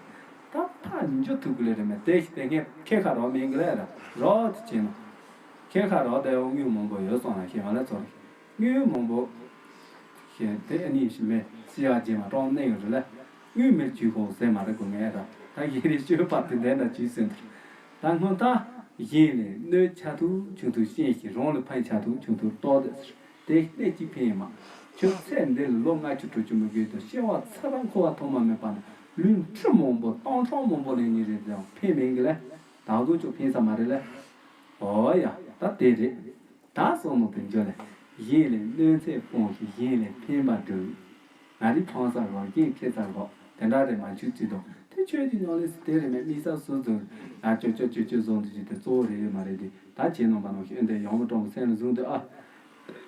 ད་ཕར་འཇུ་ཐུབ་ཀྱི་ལས་རེད་མེད་དེ་ཞིག་དེ་ངས་ཁྱེད་ཁ་རོག་མིན་གི་ལས་ར་རོག་དེ་བྱས་ན། ཁྱེད་ཁ་རོག་དེ་འོ་དངུལ་མང་པོ་ཡོད་སོང་ན་ཞེས་པ་ལ་ཚོར། དངུལ་མང་པོ་ཞེས་དེ་ཨ་ནི་ཞིག་མེད་སི་ཡ་རྗེས་མ་གྲོང་གནས་ཡོད་རེད་ལ། དངུལ་མེད་ཇུས་ཁོག་ཟེར་མ་རེད་གོ་ངས་ར་ད་ཡིན་རེ་སྤྱོད་པ་དེ་འདྲ་འདྲ་ཇུས་ཟེར་འདུག་ད་སྔོན་ད་གཞན་ལས་གནོད་ཆ་ཐུབ་ཆུང་ཐུབ་ཤེས་ཤིང་རང་ལ་ཕན་ཆ་ཐུབ་ཆུང་ཐུབ་རྟོགས་ཏེ། དེ་གནད་གཅིག་ཕན་ཡིན་མ། ཁྱོད་ཚེ་འདི་ལ་ལོ་ལྔ་བཅུ་དྲུག་ཅུ་མི་དགོས་དུ་སྐྱེ་བ་ཚེ་རབས་འཁོར་བ་ཐོག་མ་མེད་པ་ན་ལུས་ཁྲི་མང་པོ་སྟོང་ཕྲག་མང་པོ་ལེན་ནི་རེད་ཀྱང་ཕན་མེད་གི་ལ། ད་གཟོད་ཅོག་ཕན་ས་མ་རེད་ལ། ཨོ་ཡ་ད་དེ་རེད། ད་བསམ་བློ་དེ་འཇོག་ལ། གཞན་ལས་གནོད་འཚེ་སྤོང་ཞིང་གཞན་ལས་ཕན་པ་སྒྲུབ། ང་རིག་ཕངས་ས་རོགས་རྐྱེན་འཁེལ་ས་རོགས་དེ་འདྲ་རེད་མ་བྱུང་ཅི་དང་དེ་ཆོས་ཀྱི་ཉམས་ལེན་སུ་དེ་རེད་མེད་དམིགས་བསལ་སུ་འཛུལ་ང་ཅོ་ཅོ་ཅོ་ཅོ་བཟོ་འདུག་ཅི་དེ་གཙོ་བོ་རེད་ཡོད་མ་རེད་དེ། ད་ཁྱེད་རྣམ་པ་རྣམས་ཤོད་འདི་ཡང་མི་གྲོང་སེམས་ལ་བཟུང་འདི་ཨ།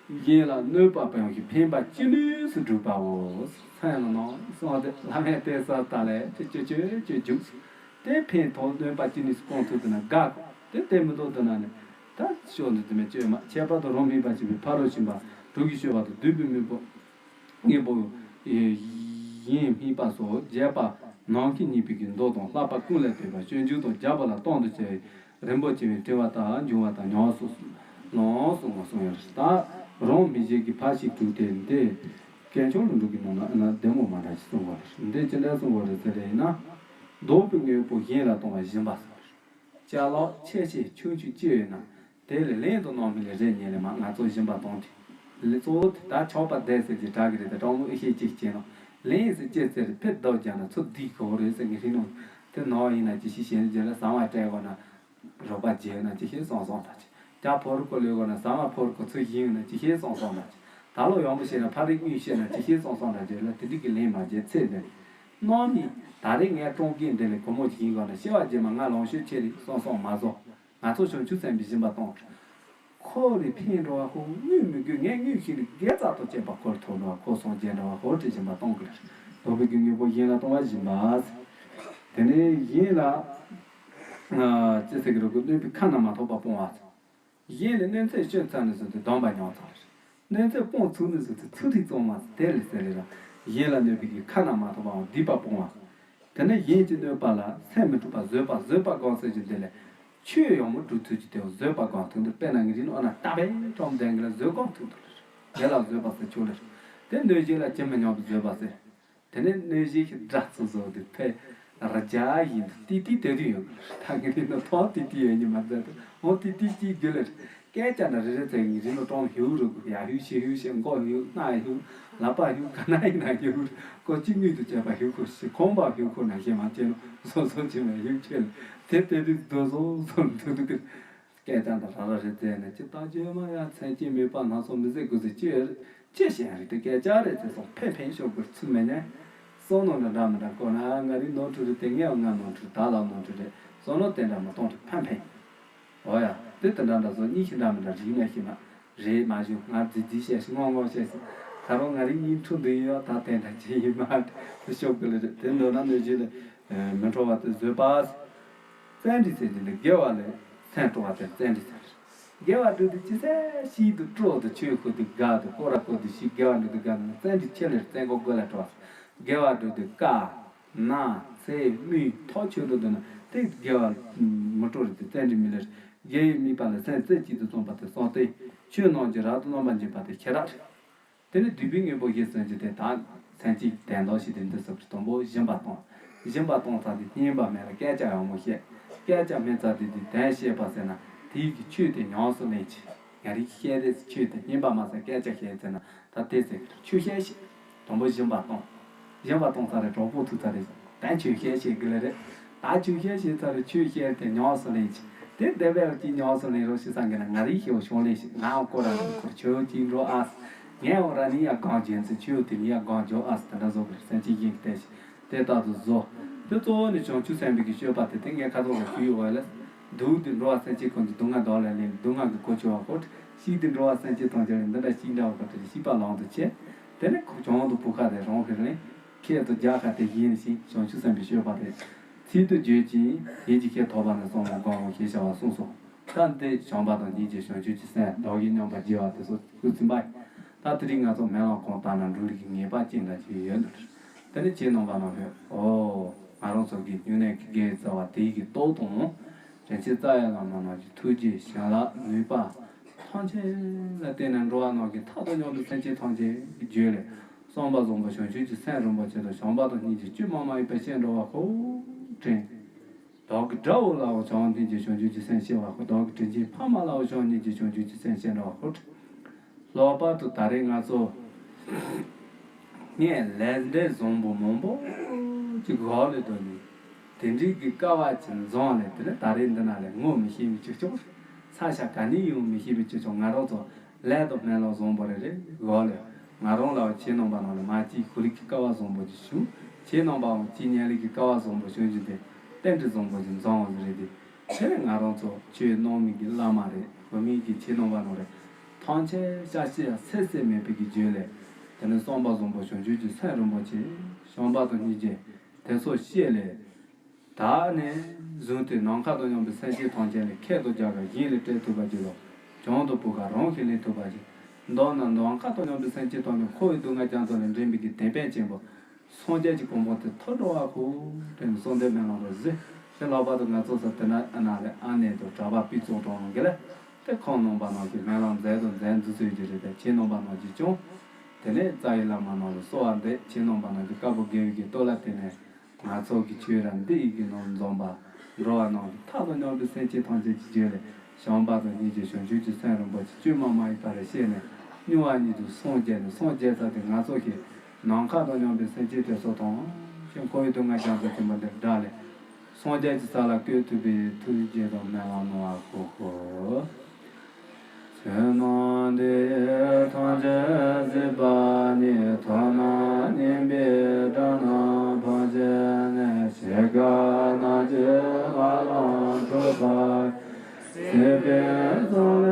གཞན་ལ་གནོད་པ་སྤང་ཞིང་ཕན་པ་ཅི་ནུས་སུ་སྒྲུབ་པའོ། ཚན་ལ་ནང་སོང་སྟེ་ལྷ་མེད་དེ་ས་ད་ལས་ཅི་ཅི་ཅི་ཅི་རྒྱུགས། དེ་ཕན་ཐོགས་གནོད་པ་ཅི་ནུས་སུ་སྤོང་ཐུབ་འདུག་ན་དགའ་གོ། དེ་བསྟན་མི་ཐོག་འདུག་ན་ནི། ད་ཤོག་འདི་དེ་མེད་ཅོས་མ་ཁྱད་པར་དུ་རང་མིན་པ་ཞིག་པའི་ཕ་རོལ་ཕྱིན་པ་དྲུག་གི་སྤྱོད་པ་དང་བསྡུས་པའི་མི་པོ། ངེས་པོ་ཡིན་སྨྲས་པ་སོགས་རྒྱས་པ་ནམ་མཁའི་གཉིས་པའི་གི་མདོ་དང་བསླབ་པ་ཀུན་ལས་བཏུས་པ་སྤྱོད་འཇུག་དང་རྒྱས་པ་ལ་གཏམ་དུ་བྱས་པའི་རིན་པོ་ཆེ་བའི་དྲི་བ་དག་འབྱུང་བ་དང་ཉམས་སུ་ལོངས་སུ་ངོ་སོང་ཡང་ད་རང་མི་བཞེད་ཀྱི་ཕ་ཞིག་དྲུག་སྟེ་འདི་སྐད་ཆོག་ལ་འབྲུག་གི་ནང་ན་ཨ་ན་བདེ་མོ་མ་འདྲ་ཞིག་གསུང་བ་རེད། འདི་ཅི་འདྲ་གསུང་བ་རེད་ཟེར་ཡིན་ན། བདོག་པའི་དངོས་པོ་གཞན་ལ་གཏོང་བ་སྦྱིན་པ་ཟེར། ཅ་ལག་ཆེ་ཆེ་ཆུང་ཆུང་ཅི་ཡོད་ན། དེ་ལས་ལེན་དུ་གནང་མི་ལས་རེ་ཉེ་ལས་མ་ང་ཚོ་སྦྱིན་པ་གཏོང་དེ། ལས་གཙོ་བོ་དེ་ད་ཆོག་པ་བསྡད་ཟེར་གྱི་གྲགས་ཀྱི་རེད་དེ་གྲོགས་མོ་ཨེ་ཤེས་ཅིག་བྱས་ན། ལེན་ཟེར་ཅི་ཟེར་ཕེབས་ལྡོག་རྒྱག་ན་ཚུར་བསྡུས་དགོས་རེད་ཟེར་ངས་ཧྲིན་ནོ། དེ་ནང་ཡིན་ན་ཅི་ཞིག་གཞན་རྒྱུ་ལ་ཟ་མ་སྤྲད་དགོས་ན། རོགས་པ་བརྗེས་ན་ཅི་ཞིག་སོང་སོང་ད་ཅི། རྒྱ་ཕོ་རུ་ཀོ་ལོས་དགོས་ན་ཟ་མ་ཕོ་རུ་ཀོ་ཚུར་ཡིན་ན་ཅི་ཞིག་སོང་སོང་ད་ཅི། ད་ལོ་ཡོང་པོ་བྱས་ན་ཕ་རིག་གཉིས་བཤད་ན་ཅི་ཞིག་སོང་སོང་ད་ཅི་ལ་དེ་འདྲི་གི་ལེན་མ་བརྗེད་ཚེ་འདི། གནང་ནི་ད་རེས་ངས་ཀྲོང་གིན་འདི་ལས་སྒོ་མོ་ཅིག་ཡིན་དགོས་ན་སྐྱེ་བ་རྗེས་མ་ང་ལོངས་སྤྱོད་ཆེ་རིགས་སོང་སོང་མ་བཟོ། ང་ཚོ་བྱང་ཆུབ་སེམས་དཔའི་སྦྱིན་པ་གཏོང་། ཁོ་ལ་ཕན་འགྲོ་བ་ཁོ་དངུལ་མི་དགོས། ངས་དངུལ་ཤིག་ལ་དགེ་རྩ་དང་བཅས་པ་ཁོར་ཐོབ་འགྲོ་བ་ཁོ་སངས་རྒྱས་འགྲོ་བ་ཁོ་དྲི་ཞིམ་པ་གཏོང་གི་རེད། ལོག་པའི་དངོས་པོ་གཞན་ལ་གཏོང་བ་སྦྱིན་པ། དེ་ནས་གཞན་ལ་ཅི་ཟེར་གི་རེད། ཁོ་གནོད་པའི་ཁ་ན་མ་ཐོ་བ་སྤོང་བ། གཞན་ལ་གནོད་འཚེ་བྱུང་ཚར་ནས་བཟུང་སྟེ་སྡོམ་པ་མྱོང་ཚར་རེད། གནོད་འཚེ་སྤོང་ཚུགས་ནས་བཟུང་སྟེ་ཚུལ་ཁྲིམས་བཙོང་བ་དེ་ལས་ཟེར་རེད་ལ། གཞན་ལ་གནོད་པའི་ཁ་ན་མ་ཐོ་བའམ་སྡིག་པ་སྤོང་བ། དེ་ནས་གཞན་གྱི་གནོད་པ་ལ་སེམས་མི་འཁྲུགས་པར་བཟོད་པ། བཟོད་པ་སྒོམ་ཟེར་རྒྱུ་འདི་ལས། ཆོས་ཡག་མོ་སྒྲུབ་ཚུལ་གྱི་དེ་བཟོད་པ་སྒོམ་ཐུབ་འདུག་དཔེར་ན་ངའི་རིགས་ནང་ན་དག་པའི་གྲོང་ལྡན་གྱི་ལ་བཟོད་སྒོམ་ཐུབ་འདུག་ལ། དེ་ལ་བཟོད་པ་ཟེར་ཆོག་ལ། དེ་གནོད་གཞི་ལ་ཇི་མི་སྙམ་པར་བཟོད་པ་ཟེར། དེ་ནས་གནོད་གཞི་ཞིག་དགྲ་ཚུར་བཟོ་དུས་ཕེ་ར་རྒྱ་ཡིན་དུ་ཏི་ཏི་དེ་དུས་ཡོད་གི་ལ། ད་ངའི་རིགས་ནང་ཐོག་ཏི་ཏི་ཡོད་ཉི་མ་མཛད་དུ་འོང་ཏི་ཏི་ཅིག་རྒྱུ་ལ། སྐད་ཆ་འདྲ་རེ་རེ་ཚེ་ངའི་རིགས་ནང་གྲོང་ཧིའུ་རུ་གུ་ཡ་ཧིའུ་ཤི་ཧིའུ་ཤི་མགོ་ཧིའུ་སྣ་ཧིའུ་ལག་པ་ཧིའུ་ག་ན་ཡིན་ན་ཧིའུ་རུ་ཀོ་ཅི་དངུལ་དུ་བྱས་པ་ཧིའུ་ཁོ་ཤི་ཁོང་པ་ཧིའུ་ཁོ་ན་ཤེས་མ་བྱས་ནོ་བཟོ་བཟོ་བྱས་ནས་ཧིའུ་ཁྱེར་ལ་དེ་དེ་དུས་རྡོ་བཟོ་བཟོ་ཐུག་ཐུག་གི་སྐད་ཆ་འདྲ་ར་ར་རེ་བཙལ་ནས་ཅི་ལྟར་བརྗོད་མ་ཡ་མཚན་ཅི་མེད་པ་སྣ་ཚོགས་མི་ཟད་དགོས་ཚུལ་ཅི་ཡོད། ཅི་ཞིག་རིགས་དེ་སྐད་ཆ་རེད་ཅེས་སོགས་ཕན་ཕན་ཤོག་དགོས་ཚུལ་མེད་ནས། བསམ་མནོ་འདྲ་འདྲ་མི་འདྲ་བཀོད་ན་ང་རིགས་ནོར་འཁྲུལ་རེད་དེ་ངས་ང་ནོར་འཁྲུལ་བདག་ལ་ནོར་འཁྲུལ་རེད་བསམ་མནོ་དེ་འདྲ་མི་གཏོང་དུ་ཕན་ཕན། འོ་ཡ། དེ་དེ་འདྲ་འདྲ་བཟོ་གཉིས་ཤིག་འདྲ་མི་འདྲ་རིག་ན་ཤི་ན་རེད་མ་བྱུང་ང་རྫི་རྫི་བཤད་ཤི་ངོ་ངོ་བཤད་ཤི། ད་རུང་ང་རིགས་གཉིས་འཁྲུག་འདི་ཡོད་ད་དེ་འདྲ་ཅི་ཡིན་མ་དེ་ཤོག་གི་ལ་རེད་དེ་འདོད་ན་གནོད་བྱེད་ལ་མི་འཕྲོ་བ་དེ་བཟོད་པ། བཙན་ཁྲིད་ཟེར་གྱི་འདི་དགེ་བ་ལས་སེམས་སྤྲོ་བ་དེ་བཙན་ཁྲིད་ཟེར། དགེ་བ་སྒྲུབ་དུས་ཅི་ཟེར་ཤིན་ཏུ་སྤྲོ་དུ་ཆོས་ཤོད་དུས་དགའ་དུ་སྐོར་ར་བསྐོར་དུས་ཤིག་དགེ་བ་སྒྲུབ་དུས་དགའ་དུ་བཙན་ཁྲིད་ཆེ་ལས་བཙན་སྐོར་དགོས་ལ་སྤྲོ་བ། དགེ་བ་སྒྲུབ་དུས་དཀའ། ན། ཚེ་མི་ཐོག་ཆོད་དུ་འདུག་ན་དེ་དགེ་བ་མི་སྤྲོ་རེད་དེ་བཙན་ཁྲིད་མི་ལེར། དགེ་བའི་དམིགས་པ་ལ་སེམས་རྩེ་གཅིག་ཏུ་བརྩོན་པ་དེ་སོང་སྟེ་ཆོས་རྣམས་ཀྱི་རབ་ཏུ་རྣམ་པར་འབྱེད་པ་དེ་ཁྱེད་རང་རེད། དེ་ནི་བསྡུས་པའི་དངོས་པོ་བཞི་ཟེར་རྒྱུ་དེ་དག་མཚན་གཅིག་དན་རྟགས་ཤིག་དེ་འདི་སོགས་ཀྱི་དང་པོ་སྦྱིན་པ་གཏོང་། སྦྱིན་པ་གཏོང་ཚར་དུས་སྙན་པ་མེད་ལ་སྐད་ཆ་ཡག་མོ་བཤད། སྐད་ཆ་མེད་ཚར་དུས་དེ་དན་བཤད་པ་ཟེར་ན་དེའི་གི་ཆོས་དེ་ཉམས་སུ་ལེན་ཆེད། ང་རིགས་བཤད་རེས་ཆོས་དེ་སྙན་པ་མ་ཟད་སྐད་ཆ་བཤད་ཟེར་ན་ད་དེ་ཟེར་གི་ཆོས་བཤད་ཤིག་དང་པོ་སྦྱིན་པ་གཏོང་། སྦྱིན་པ་གཏོང་ཚར་རེ་གྲོགས་པོ་ཐུག་ཚར་རེ་ད་ཆོས་བཤད་བཤད་གི་ལ་རེད། ད་ཆོས་བཤད་བཤད་ཚར་རེ་ཆོས་བཤད་དེ་ཉམས་སུ་ལེན་ཆེད་དེ་བསྡད་པའི་ཀྱི་ཉམས་སུ་ལེན་རོགས་ཞེས་བསམ་གི་ན་ང་རིགས་ཤེའུ་ཤོང་ལེན་ཞིག་ང་འོ་ཀོ་ར་ནི་ཁོར་ཆོས་ཀྱི་འགྲོ་ཨ། ངས་འོ་ར་ནི་ཡ་གང་བྱེད་ཚེ་ཆོས་དེ་ནི་ཡ་གང་བྱོ་ཨ་དེ་འདྲ་བཟོ་གི་སེམས་ཅན་གཞན་གྱི་བལྟས་ཤིག་དེ་ལྟར་དུ་བཟོ། དེ་གཙོ་བོ་ནི་བྱང་ཆུབ་སེམས་དཔའི་གི་སྤྱོད་པ་དེ་དེ་ངས་ཁ་ཐོག་ལ་ཞུས་ཡོད་བ་ལ། སྡུག་དེ་འགྲོ་བ་སེམས་ཅན་ཁོང་གི་སྡུག་བསྔལ་བདག་ལ་ལེན་སྡུག་བསྔལ་གྱི་གོ་ཆོད་བ་ཁོ། ཤིག་དེ་འགྲོ་བ་སེམས་ཅན་ཐམས་ཅད་ལ་འདི་འདྲ་ཤིག་འདྲ་བ་ཁོ་དེ་ཤིག་པ་ལོང་དུ་ཆེ། དེ་ནི་ཁོ་བྱང་དུ་བུ་ཁ་དེ་རང་ཧེར་ལེན། ཁྱེད་དུ་རྒྱ་ཁ་དེ་ཡིན་ཞིང་བྱང་ཆུབ་སེམས་དཔའི་སྤྱོད་པ་དེ། ཚིག་ཏུ་བརྗོད་ཅིང་ཡིད་ཀྱི་ཁྱེད་ཐོབ་པ་ནི་གསུང་ངོ་གང་ངོ་ཞེས་བྱ་བ་གསུངས་སོ། ད་འདི་བྱམས་པ་དང་སྙིང་རྗེ་བྱང་ཆུབ་ཀྱི་སེམས་བདག་གིས་སྙོམས་པར་བགྱི་བ་དེ་ཚོ་སྐུ་ཚིམ་པ། ད་དེ་རིང་ང་ཚོ་མེ་ལོང་གང་ལྟར་ན་འགྲོ་ལུགས་ཀྱི་ངེས་པ་ཅན་འདྲ་ཅིག་ཡོད་འདུག་དེ་ནི་ཁྱེད་རྣམ་པ་རྣམས་ལ་ཨོ། ང་རང་ཚོ་གི་སྨྱུང་གནས་ཀྱི་དགེ་བའི་རྩ་བ་དེའི་གི་སྟོབས་དང་། རིན་ཆེན་རྩ་བའི་བླ་མ་རྣམས་ཀྱི་ཐུགས་རྗེ་བྱིན་རླབས་ནུས་པ། ཐམས་ཅད་ལ་བརྟེན་ནས་འགྲོ་བ་རྣམས་ཀྱི་མཐའ་དང་མཉམ་པའི་སེམས་ཅན་ཐམས་ཅད་ཀྱི་རྒྱུད་ལ། གསུངས་པ་བཟང་པོ་བྱང་ཆུབ་ཀྱི་སེམས་རིན་པོ་ཆེ་དང་བྱམས་པ་དང་སྙིང་རྗེ་བཅོས་མ་མ་ཡིན་པར་སྤྱད་འགྲོ་བ་ཁོ་དྲན། བདག་གི་དགྲ་བོ་ལའང་བྱམས་སྙིང་རྗེ་བྱང་ཆུབ་ཀྱི་སེམས་བསྐྱེད་པ་ཁོ། བདག་གི་དྲིན་ཅན་ཕ་མ་ལའང་བྱམས་སྙིང་རྗེ་བྱང་ཆུབ་ཀྱི་སེམས་བསྐྱེད་འགྲོ་བ་ཁོ། ལྷག་པར་དུ་ད་རེས་ང་ཚོ་ངས་ལས་འབྲས་བཟང་པོ་མང་པོ་ཅིག་གོ་ལས་དོ་ནི། དེ་འདྲའི་གི་དཀའ་བ་ཅིག་འཛོམས་ལས་དེ་ནི་ད་རེས་འདི་ན་ལས་ངོ་མི་ཤེས་པའི་ཅིག་ཅོག་ས་ཆ་ག་ནས་ཡོང་མི་ཤེས་པའི་ཅིག་ཅོག་ང་རང་ཚོ་ལས་དང་སྨོན་ལམ་བཟང་པོ་རེ་རེ་གོ་ལས་ང་རང་ལའང་ཁྱེད་རྣམ་པ་རྣམས་ལ་མ་གཅིག་ཁོར་ཡུག་གི་དཀའ་བ་བཟང་པོ་ཅིག་བྱུང་། ཁྱེད་རྣམ་པའང་གཅིག་ཉེ་ལས་ཀྱི་དཀའ་བ་བཟང་པོ་བྱུང་རྒྱུ་དེ་རྟེན་འབྲེལ་བཟང་པོ་ཅིག་འཛོམས་པ་རེད་དེ། དེ་ནི་ང་རང་ཚོ་ཆོས་གནང་མི་གི་བླ་མ་རེད་གོ་མི་གི་ཁྱེད་རྣམ་པ་རྣམས་རེད། ཐམས་ཅད་བསྐྱར་ཞིག་ཡང་ཚེ་ཟད་མེད་པའི་གི་རྒྱུད་ལས། དེ་ནི་གསུངས་པ་བཟང་པོ་བྱང་ཆུབ་ཀྱི་སེམས་རིན་པོ་ཆེ། བྱམས་པ་དང་སྙིང་རྗེ། དེ་ཚོ་བཤད་ལས། ད་ནས་བཟུང་སྟེ་ནམ་མཁའ་དང་མཉམ་པའི་སེམས་ཅན་ཐམས་ཅད་ལ་ཁྱད་དུ་འཇགས་པ་གཞན་ལས་སྤྲད་ཐུབ་པ་བགྱིད་ལོ། བྱང་དུ་བུ་ག་རང་གིས་ལེན་ཐུབ་པ་བགྱིད། མདོར་ན་ནམ་མཁའ་དང་མཉམ་པའི་སེམས་ཅན་ཐམས་ཅད་འཁོར་བའི་སྡུག་བསྔལ་རྒྱ་མཚོ་ལས་འདྲེན་པའི་གི་དེད་དཔོན་ཆེན་པོ། སངས་རྒྱས་ཀྱི་གོ་འཕང་དེ་ཐོབ་འགྲོ་བ་ཁོ། དྲན་གསུམ་ལྡན་སྨོན་ལམ་རེ་གཟིགས། དེ་ལྷག་པར་དུ་ང་ཚོ་ས་དེ་ན་ཨ་ན་ལས་ཨ་ནེ་དང་གྲྭ་པ་པི་ཚོགས་གྲོང་གི་ལས། དེ་ཁོང་རྣམ་པ་རྣམས་ཀྱིས་སྨོན་ལམ་མཛད་དང་མཛད་འཛུགས་སུ་ཡོད་ཀྱི་རེད་དེ་ཁྱེད་རྣམ་པ་རྣམས་ཀྱིས་ཀྱང་། དེ་ནས་རྩ་བའི་བླ་མ་རྣམས་ལ་གསོལ་བ་འདེབས། ཁྱེད་རྣམ་པ་རྣམས་ཀྱི་བཀའ་པོད་དགེ་བའི་གི་སྟོབས་ལ་བརྟེན་ནས། ང་ཚོ་གི་ཆོས་ར་འདི་ཡི་གི་ནང་འཛོམས་པ། འགྲོ་བ་རྣམས་ཀྱི་མཐའ་དང་མཉམ་པའི་སེམས་ཅན་ཐམས་ཅད་ཀྱི་རྒྱུད་ལ། བྱམས་པ་དང་སྙིང་རྗེ་བྱང་ཆུབ་ཀྱི་སེམས་རིན་པོ་ཆེ་བཅོས་མ་མ་ཡིན་པ་རེ་བཤད་ནས། སྨྱུང་བ་ཉིད་དུ་སངས་རྒྱས་ནས་སངས་རྒྱས་ས་དེ་ང་ཚོ་ཞིག་ནམ་མཁའ་དང་མཉམ་པའི་སེམས་ཅན་དེ་ཚོ་དང་། ཞིང་འཁོར་བའི་སྡུག་བསྔལ་རྒྱ་མཚོ་ཆེན་པོ་འདིར་བསྒྲལ་ལས། སངས་རྒྱས་ཀྱི་ས་ལ་བཀོད་ཐུབ་པའི་ཐུགས་རྗེ་དང་སྨོན་ལམ་གནང་བ་ཁོ་ཁོ། ཆོས་རྣམས་འདི་ཡིས་ཐམས་ཅད་གཟིགས་པ་ཉིད། ཐོབ་ནས་ཉེས་པའི་དགྲ་རྣམས་ཕམ་བྱས་ནས། གཤེགས་པ་རྣམས་ཀྱི་ངག་དབང་ཐོབ་པར། སྲིད་པའི་གཙུག་ལག་